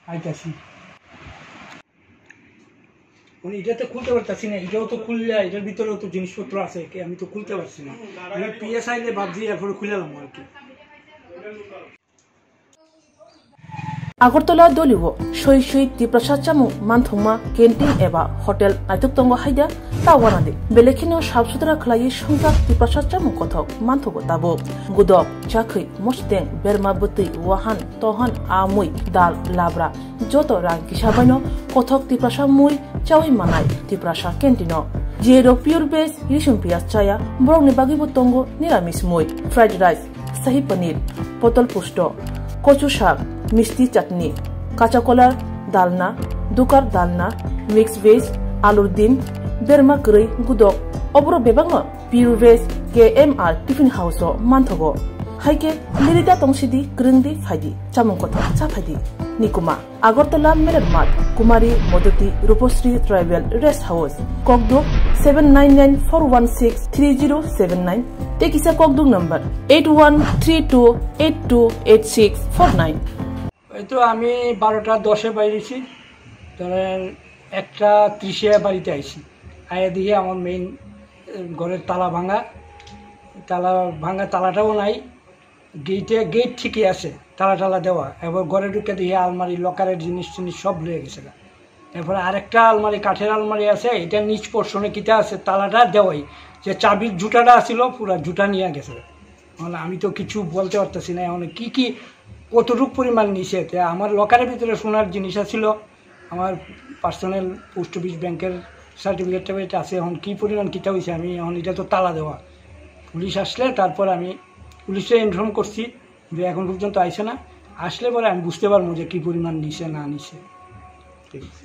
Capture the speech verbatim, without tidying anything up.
আইতাছি। মানে এটা তো খুলতে পারতাছি না, এটাও তো খুললে এটার ভিতরেও তো জিনিসপত্র আছে, কি আমি তো খুলতে পারছি না। আমি পিএসআই রে বাদ দিয়ে এরপরে খুলালাম আর কি। Agartala Dolio soi soi Tiprasa chamung manthokma canteen eba hotel naithok tongo haida ta wanadi. Belekheno sap sutra khlaiwi songchak Tiprasa chamung kothok manthogo tabuk. Gudok, chakhwi, mosteng, berma bwtwi, wahan, tohan, amui, dal, labra, joto rang kisa baino kothok Tiprasa mui chawi manai Tiprasa canteen-o. Jero pure veg, risum piyaj chaya, borokni bagwibo tongo niramis mui, fried rice, sahi paneer, potol pusto, kochu sak, misti chutney, kacha kolar dalna, dukar dalna, mix veg, alur dim, berma kwrwi, gudok, oboro bebakno Pure Veg K M R Tiffin House-o manthogo. Haikhe lirida tongsidi, kwrwngdi phaidi, chamung kothok cha phaidi. Nikuma. Agartala Meler Math, Kumari Modoti Rupasri Tribal Rest House, Kokduk seven nine nine four one six three zero seven nine, tei kisa Kokduk number eight one three two eight two eight six four nine. এই তো আমি বারোটা দশে বাইরেছি, ধরেন একটা ত্রিশে বাড়িতে আইছি। আয়া দেখি আমার মেইন ঘরের তালা ভাঙা, তালা ভাঙা, তালাটাও নাই। গেটে, গেট ঠিকই আছে, তালা টালা দেওয়া। এবার ঘরে ঢুকে দেখি আলমারি, লকারের জিনিস টিনিস সব লয়ে গেছে গা। এরপরে আরেকটা আলমারি, কাঠের আলমারি আছে, এটা নিচ পোর্শনে কিতা আছে, তালাটা দেওয়াই, যে চাবির জুটাটা আছিল, পুরা জুটা নিয়ে গেছে গা। মানে আমি তো কিছু বলতে পারতেছি না, এখন কি কি কতটুক পরিমাণ নিছে। তে আমার লকারের ভিতরে সোনার জিনিস আছিল, আমার পার্সোনাল পোস্ট অফিস ব্যাংকের সার্টিফিকেট টার্টিফিকেট আছে। এখন কি পরিমাণ কিতা হয়েছে, আমি এখন এটা তো তালা দেওয়া। পুলিশ আসলে তারপর আমি পুলিশে ইনফর্ম করছি, যে এখন পর্যন্ত আইছে না, আসলে পরে আমি বুঝতে পারবো যে কি পরিমাণ নিছে না নিছে। ঠিক আছে।